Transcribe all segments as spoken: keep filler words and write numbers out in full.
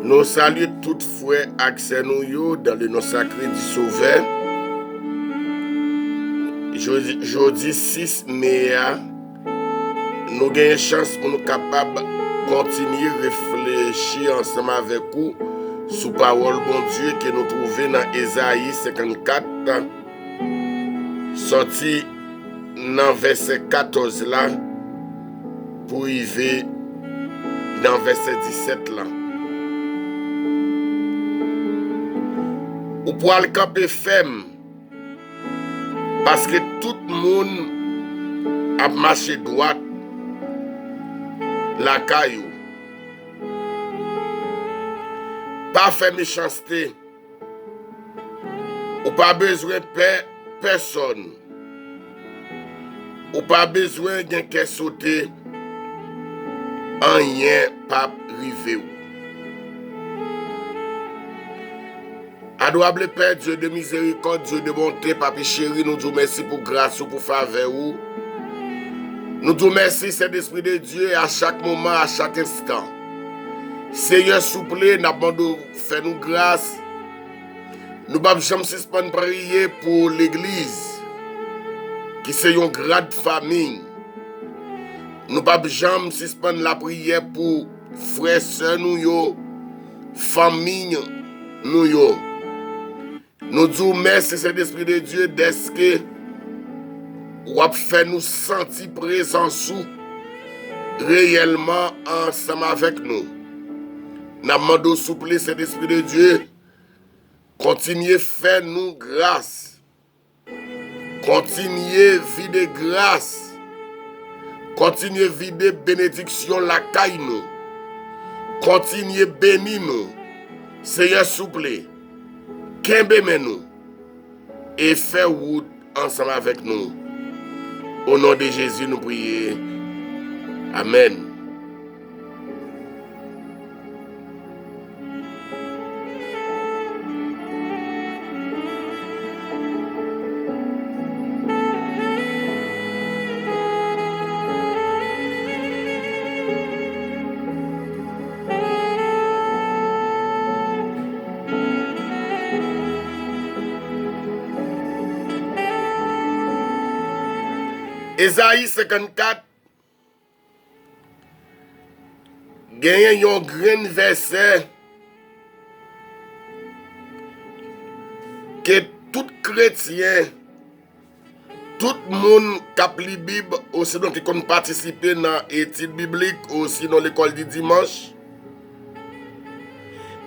Nou salye tout frè ak sè nou yo dans le nom sacré du Sauveur. Jodi, jodi sis me a, nou genyen chans pou nou kapab kontinye reflechi ansanm avèk ou sou pawòl Bondye ke nou twouve nan Ezayi senkannkat, sòti nan vèsè katòz la pou rive nan vèsè disèt la. Ou pral kanpe fèm, paske tout moun ap mache dwat lakay ou. Pa fè mechanste. Ou pa bezwen pè pèsòn. Ou pa bezwen gen kè sote. Anyen p ap rive w. Adorable Père, Dieu de miséricorde, Dieu de bonté, Papi cheri, nou di w mèsi pou gras ou, pou favè ou. Nou di w mèsi, Sentespri de Dye, a chak moman, a chak enstan. Seyè, souple, n ap mande w fè nou gras. Nou p ap janm sispann priye pou legliz, ki se yon grand famille. Nou p ap janm sispann lapriyè pou frè, sè nou yo, fanmi nou yo. Nou di w mèsi, Sentespri de Dye, dèske w ap fè nou santi prezans ou reyèlman ansanm avèk nou. N ap mande w, souple, Sentespri de Dye, kontinye fè nou gras. Kontinye vide gras. Kontinye vide benediksyon lakay nou. Kontinye beni nou. Seyè, souple, kenbe men nou e fè wout ansanm avèk nou. O non de Jezi, nou priye. Amèn. Ezayi senkannkat, genyen yon grenn vèsè ke tout kretyen, tout moun k ap li Bib, osinon ki konn patisipe nan etid biblik, osinon lekòl di dimanch.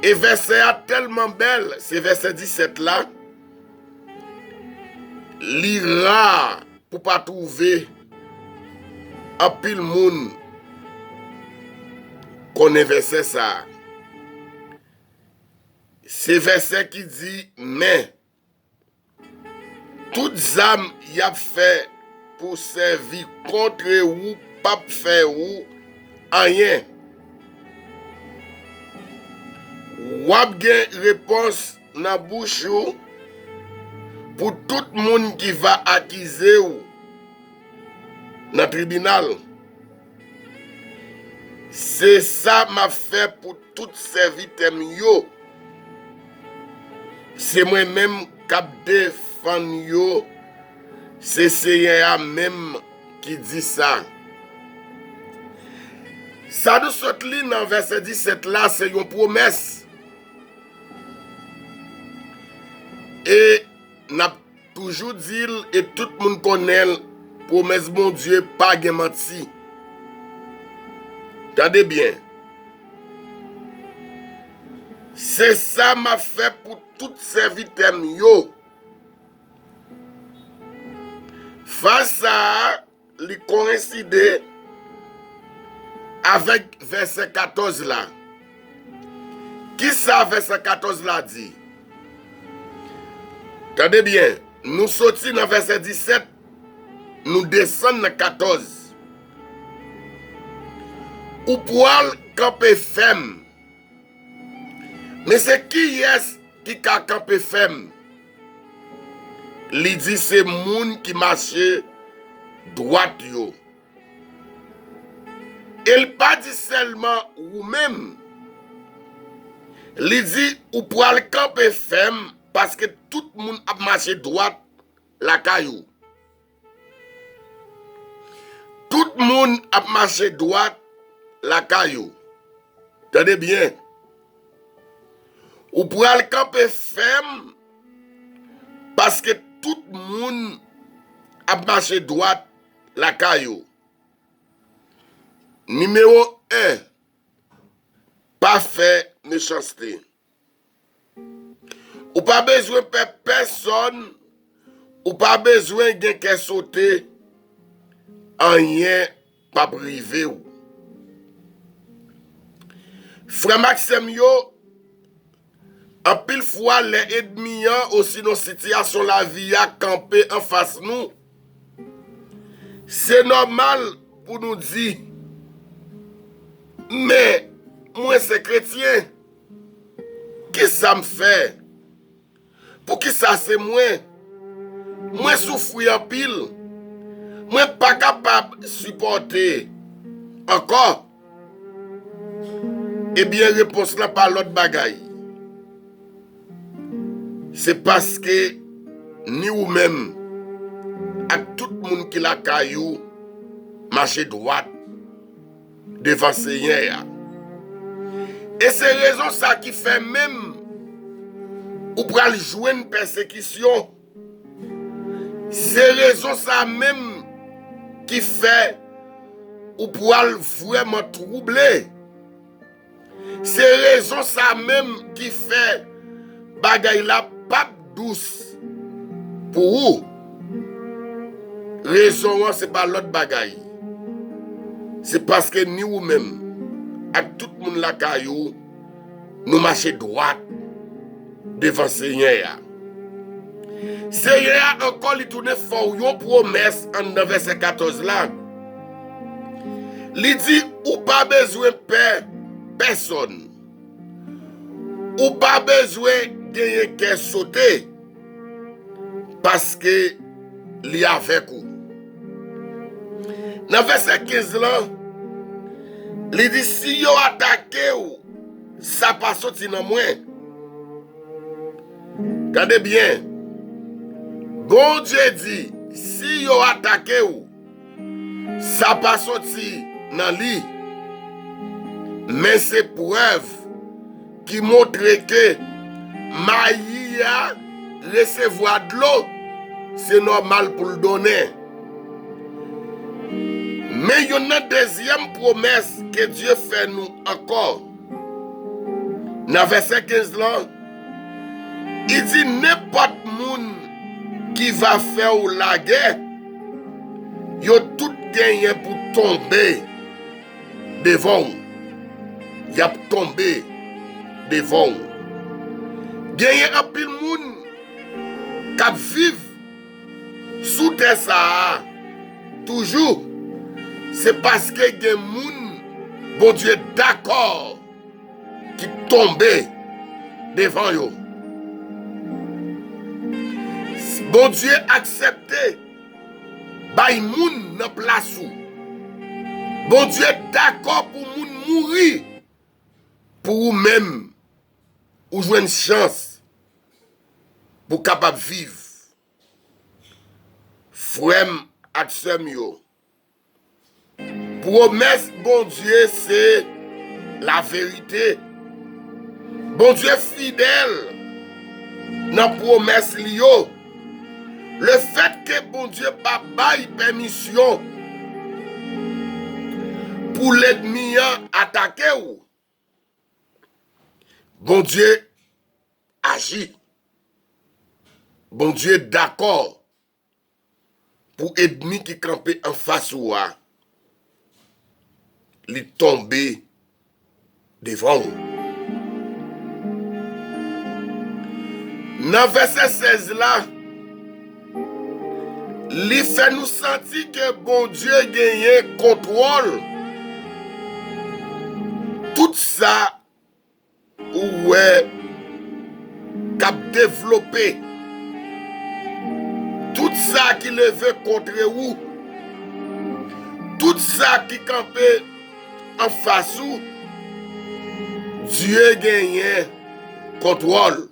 E vèsè a tèlman bèl, se vèsè disèt la, li ra pou pa twouve anpil moun konnen vèsè sa a. Se vèsè ki di, men, tout zam y ap fè pou sèvi kont ou p ap fè ou anyen. W ap gen repons nan bouch ou pou tout moun ki va akize w nan tribinal. Se sa m ap fè pou tout sèvitè m yo. Se mwen menm k ap defann yo. Se Seyè a menm ki di sa. Sa nou sot li nan vèsè disèt la, se yon pwomès. E n ap toujou di l, e tout moun konnen l, pwomès Bondye pa gen manti. Tande byen. Se sa m ap fè pou tout sèvitè m yo. Fraz sa a, li koyenside avèk vèsè katòz la. Kisa vèsè katòz la di? Tande byen, nou soti nan vèsè disèt, nou desann nan katòz. Ou pral kanpe fèm. Men se kiyès ki ka kanpe fèm? Li di se moun ki mache dwat yo. E l pa di sèlman ou menm, Li di, ou pral kanpe fèm paske tout moun ap mache dwat lakay ou. Tout moun ap mache dwat lakay ou. Tande byen. Ou pral kanpe fèm paske tout moun ap mache dwat lakay ou. Nimewo en, pa fè mechanste. Ou pa bezwen pè pèsòn, ou pa bezwen gen kè sote, anyen p ap rive w. Frè m ak sè m yo, anpil fwa lè ènmi an osinon sitiyasyon lavi a kanpe anfas nou, se nòmal pou nou di, men mwen se kretyen, kisa m fè? Poukisa se mwen? Mwen soufri anpil. Mwen pa kapab sipòte ankò. Ebyen, repons lan pa lòt bagay. Se paske ni ou menm ak tout moun ki lakay ou mache dwat devan Senyè a. E se rezon sa ki fè menm ou pral jwenn pèsekisyon. Se rezon sa menm ki fè ou pral vrèman twouble. Se rezon sa menm ki fè bagay la p ap dous pou ou. Rezon an se pa lòt bagay. Se paske ni ou menm ak tout moun lakay ou, nou mache dwat devan Senyè a. Senyè a ankò li tounen fè w yon pwomès anndan vèsè katòz la. Li di, ou pa bezwen pè pèsòn. Ou pa bezwen genyen kè sote, paske li avèk ou. Nan vèsè kenz lan, li di, si yo atake w, sa pa soti nan mwen. Tande byen. Bondye di, si yo atake w, sa pa soti nan li, men se prèv ki montre ke mayi a resevwa dlo, se nòmal pou l donnen. Men youn nan dezyèm pwomès ke Dye fè nou ankò, nan vèsè kenz lan, li di, nenpòt moun ki va fè w lagè, yo tout genyen pou tonbe devan w. Y ap tonbe devan w. Genyen anpil moun k ap viv sou tè sa a toujou. Se paske gen moun Bondye dakò ki tonbe devan yo. Bondye aksepte bay moun nan plas ou. Bondye dakò pou moun mouri pou ou menm, ou jwenn chans pou w kapab viv. Frè m ak sè m yo, pwomès Bondye se laverite. Bondye fidèl nan pwomès li yo. Lefètke Bondye pa bay pèmisyon pou lènmi an atake w, Bondye aji. Bondye dakò pou ènmi ki kanpe anfas ou a, li tonbe devan w. Nan vèsè sèz la, li fè nou santi ke Bondye genyen kontwòl tout sa ou wè k ap devlope, tout sa ki leve kontre ou, tout sa ki kanpe anfas ou, Dye genyen kontwòl.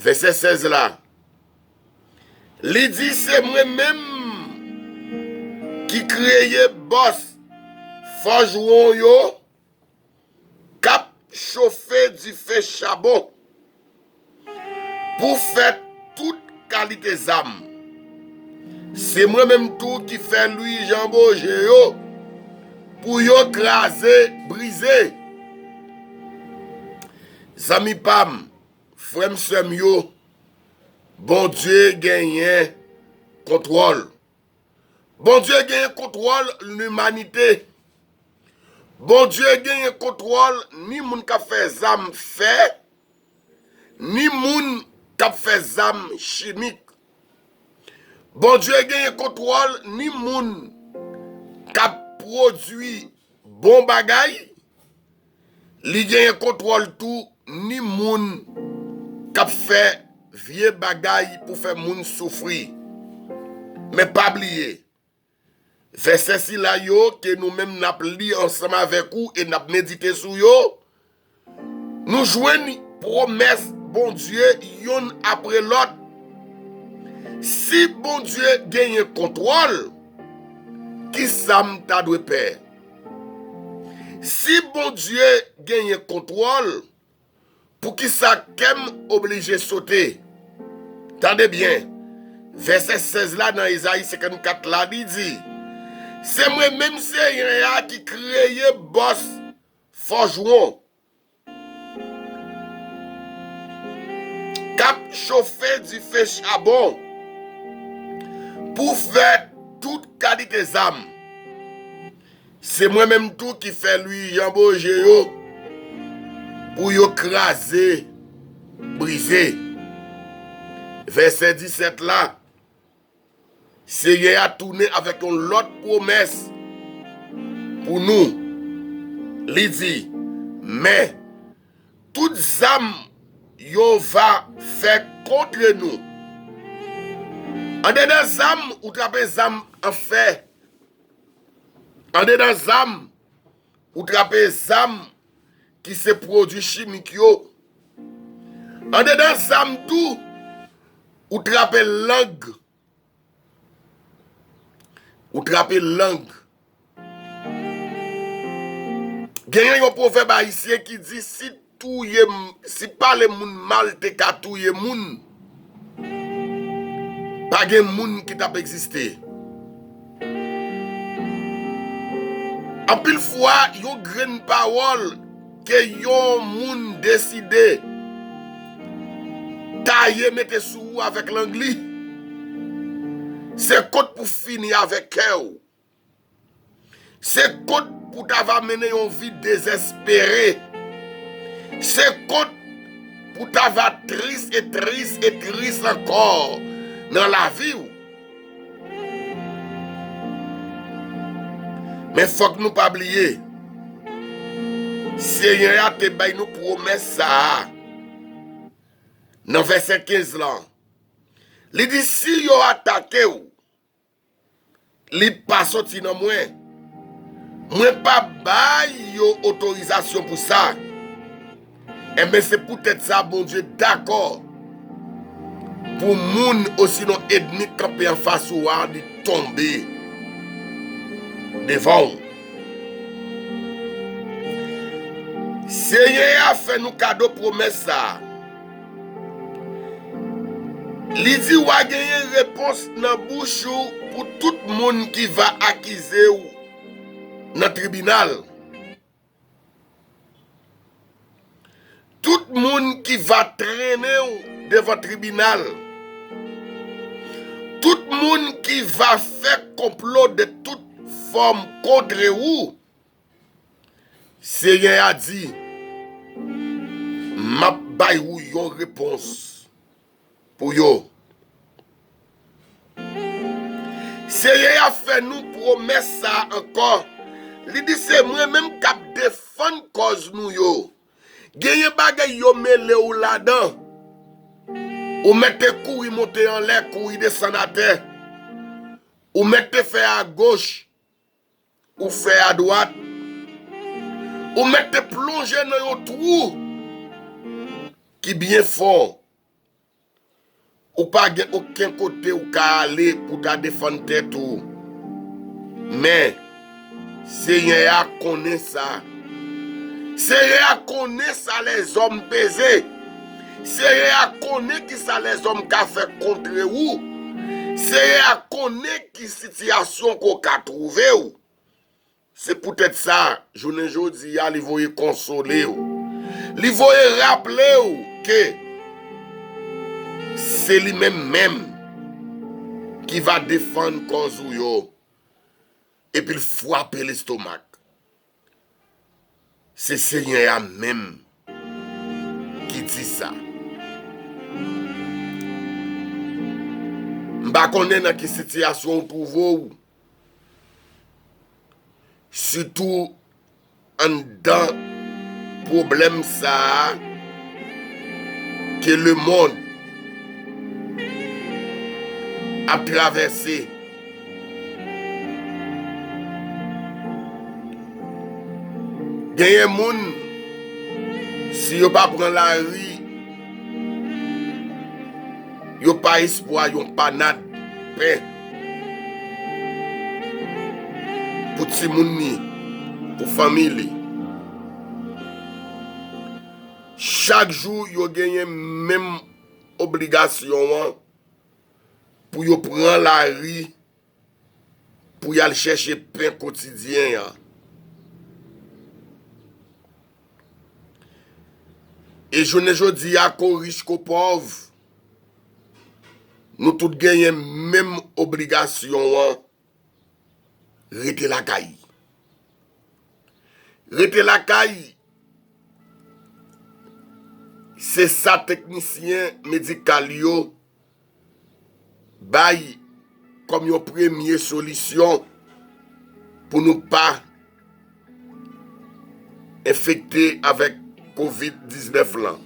Vèsè sèz la, li di, se mwen menm ki kreye bòs fòjwon yo k ap chofe dife chabon pou fè tout kalite zam. Se mwen menm tou ki fè lwi janboje yo pou yo kraze, brize. Zanmi pa m, frè m, sè m yo, Bondye genyen kontwòl. Bondye genyen kontwòl limanite. Bondye genyen kontwòl ni moun k ap fè zam fè, ni moun k ap fè zam chimik. Bondye genyen kontwòl ni moun k ap pwodui bon bagay, li genyen kontwòl tou ni moun k ap fè vye bagay pou fè moun soufri. Men pa bliye, vèsè sila yo ke nou menm n ap li ansanm avèk ou e n ap medite sou yo, nou jwenn pwomès Bondye youn apre lòt. Si Bondye genyen kontwòl, ki sa m ta dwe pè? Si Bondye genyen kontwòl, poukisa kè m oblije sote? Tande byen, vèsè sèz la nan Ezayi senkannkat la, li di, se mwen menm Senyè a ki kreye bòs fòjwon k ap chofe dife chabon pou fè tout kalite zam. Se mwen menm tou ki fè lwi janboje yo pou yo kraze, brize. Vèsè disèt la, Senyè a tounen avèk yon lòt pwomès pou nou. Li di, men tout zam yo va fè kont nou. Andedan zam, ou trape zam an fè. Andedan zam, ou trape zam ki se pwodui chimik yo. Andedan zam tou, ou trape lang. Ou trape lang. Genyen yon pwovèb ayisyen ki di, si touye m-, si pale moun mal te ka touye moun, pa gen moun ki t ap egziste. Anpil fwa, yon grenn pawòl ke yon moun deside taye mete sou ou avèk lang li, se kont pou fini avèk kè w. Se kont pou ta va mennen yon vi dezespere. Se kont pou ta va tris e tris e tris ankò nan lavi w. Men fòk nou pa bliye, Senyè a te bay nou pwomès sa a nan vèsè kenz lan. Li di, si yo atake w, li pa soti nan mwen. Mwen pa bay yo otorizasyon pou sa. Enben, se poutèt sa Bondye dakò pou moun osinon ènmi k kanpe anfas ou a, li tonbe devan w. Senyè a fè nou kado pwomès sa a. Li di w a genyen repons nan bouch ou pou tout moun ki va akize w nan tribinal. Tout moun ki va trennen w devan tribinal. Tout moun ki va fè konplo de tout fòm kont ou. Senyè a di, m ap bay ou yon repons pou yo. Senyè a fè nou pwomès sa a ankò. Li di, se mwen menm k ap defann kòz nou yo. Genyen bagay yo mele w ladan. Ou mèt te kouri monte anlè, kouri desann atè. Ou mèt te fè agoch, ou fè adwat. Ou mèt te plonje nan yon twou. ki byen fò. Ou pa gen okenn kote ou ka ale pou ta defann tèt ou. Men, Senyè a konnen sa. Senyè a konnen sa lèzòm peze. Senyè a konnen kisa lèzòm ka fè kontre ou. Senyè a konnen ki sitiyasyon ke w ka twouve w. Se poutèt sa, jounen jodi a, li voye konsole w. Li voye raple w ke se li menm menm ki va defann kòz ou yo. Epi l frape lestomak. Se Senyè a menm ki di sa. M pa konnen nan ki sitiyasyon w twouve w, sitou anndan pwoblèm sa a ke lemonn ap travèse. Genyen moun, si yo pa pran lari, yo pa espwa yon panad pen pou timoun li, pou fanmi li. Chak jou, yo genyen menm obligasyon an pou yo pran lari, pou y al chèche pen kotidyen an. E jounen jodi a, ko rich, ko pòv, nou tout genyen menm obligasyon an, rete lakay. Rete lakay, se sa teknisyen medikal yo bay kòm yon premye solisyon pou nou pa enfekte avèk kovid diznèf lan.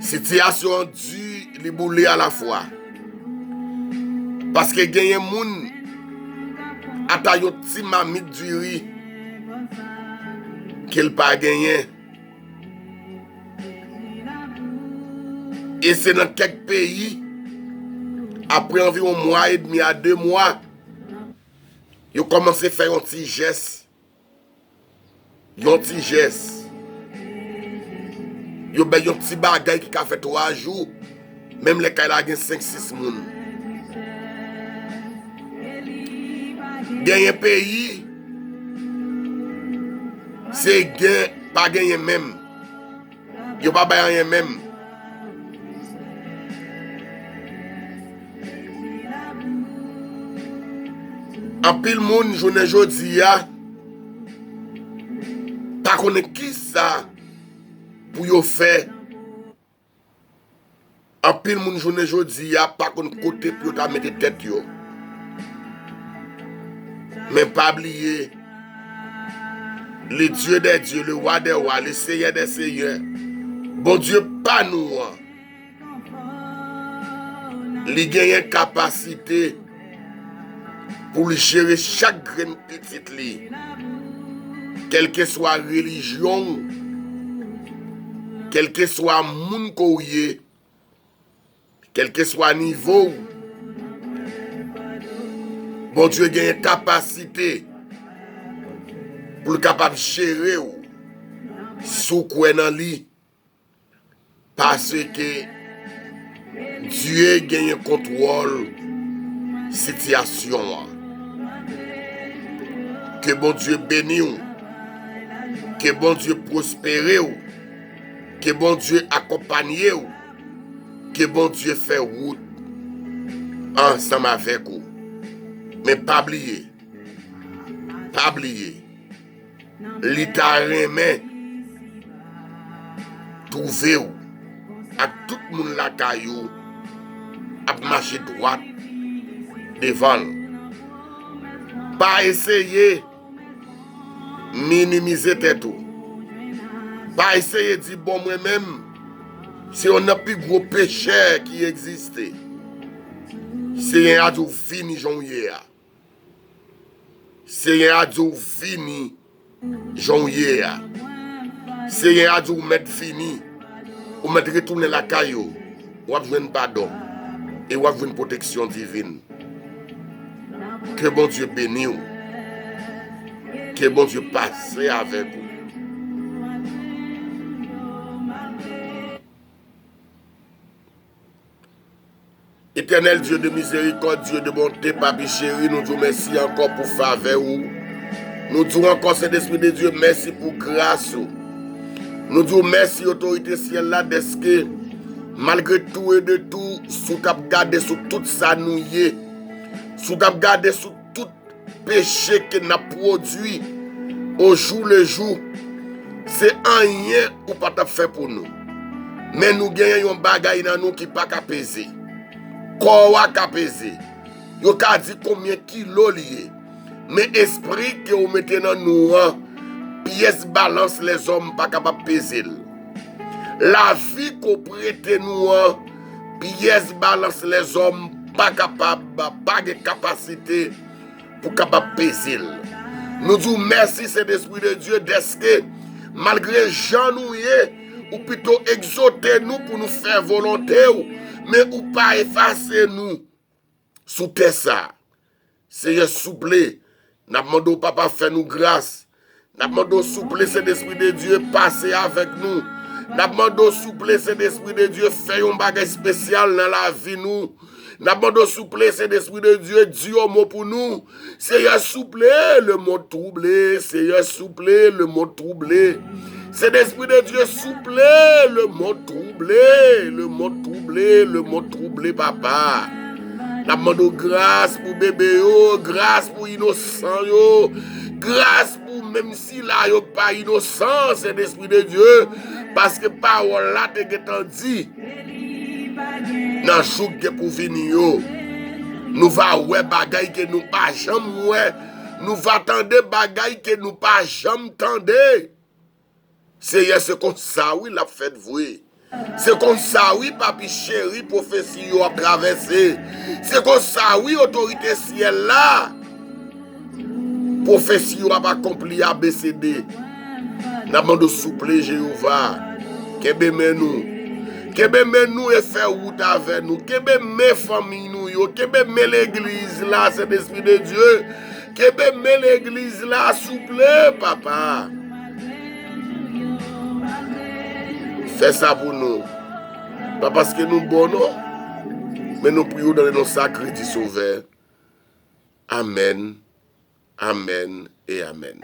Sitiyasyon an di, li boule alafwa. Paske genyen moun, ata yon ti mamit diri ke l pa genyen. E se nan kèk peyi, apre anviwon mwa edmi a de mwa, yo kòmanse fè yon ti jès. Yon ti jès. Yo bay yon ti bagay ki ka fè twa jou, menm lè kay la gen senk, sis moun. Genyen peyi, se gen, pa genyen menm. Yo pa bay anyen menm. Anpil moun, jounen jodi a, pa konnen kisa pou yo fè. Anpil moun, jounen jodi a, pa konn kote pou yo ta mete tèt yo. Men pa bliye, le Dieu des dieux, le roi des rois, le Seigneur des seigneurs, Bondye pa nou an, li genyen kapasite pou l jere chak grenn pitit li, kèlkeswa relijyon w, kèlkeswa moun ke w ye, kèlkeswa nivo w, Bondye genyen kapasite pou l kapab jere w si w kwè nan li, paske Dye genyen kontwòl sitiyasyon an. Ke Bondye beni w. Ke Bondye pwospere w. Ke Bondye akonpanye w. Ke Bondye fè wout ansanm avèk ou. Men pa bliye, pa bliye, li ta renmen twouve w ak tout moun lakay ou ap mache dwat devan l. Pa eseye minimize tèt ou. Pa eseye di, "Bon, mwen menm, se yonn nan pi gwo pechè ki egziste." Senyè a di w, "Vini jan w ye a." Senyè a di w vini jan w ye a. Senyè a di w mèt vini, ou mèt retounen lakay ou, w ap jwenn padon e w ap jwenn pwoteksyon divin. Ke Bondye beni w. Ke Bondye pase avèk ou. Etènèl Dye de mizerikòd, Dye de bonte, Papi cheri, nou di w mèsi ankò pou favè ou. Nou di w ankò, Sentespri de Dye, mèsi pou gras ou. Nou di w mèsi, otorite syèl la, dèske, malgre tou e de tou, si w t ap gade sou tout sa nou ye, si w t ap gade sou tout peche ke n ap pwodui au jour le jour, se anyen ou pa t ap fè pou nou. Men nou genyen yon bagay nan nou ki pa ka peze. Kò w a ka peze. Yo ka di konbyen kilo l ye. Men espri ke w mete nan nou an, pyès balans lèzòm pa kapab peze l. Lavi ke w prete nou an, pyès balans lèzòm pa kapab, pa gen kapasite pou kapab peze l. Nou di w mèsi, Sentespri de Dye, dèske, malgre jan nou ye, ou pito egzote nou pou nou fè volonte w, men ou pa efase nou sou tè sa. Seyè, souple, n ap mande w, Papa, fè nou gras. N ap mande w, souple, Sentespri de Dye, pase avèk nou. N ap mande w, souple, Sentespri de Dye, fè yon bagay espesyal nan lavi nou. N ap mande w, souple, Sentespri de Dye, di yon mo pou nou. Seyè, souple, lemonn twouble. Seyè, souple, lemonn twouble. Sentespri de Dye, souple, lemonn twouble. Lemonn twouble, lemonn twouble, Papa. N ap mande w gras pou bebe yo, gras pou inosan yo, gras pou menm sila yo k pa inosan, Sentespri de Dye, paske pawòl la te gentan di, nan jou k gen pou vini yo, nou va wè bagay ke nou pa janm wè, nou va tande bagay ke nou pa janm tande. Seyè, se konsa wi l ap fèt vre. Se konsa wi, Papi cheri, pwofesi yo ap travèse. Se konsa wi, otorite syèl la, pwofesi yo ap akonpli, A B C D. N ap mande w, souple, Jewova, kenbe men nou. Kenbe men nou e fè wout avè nou. Kenbe men fanmi nou yo. Kenbe men legliz la, Sentespri de Dye. Kenbe men legliz la, souple, Papa. Fè sa pou nou. Pa paske nou bon, non. Men nou priye w nan non sakre di Sovè. Amèn. Amèn e amèn.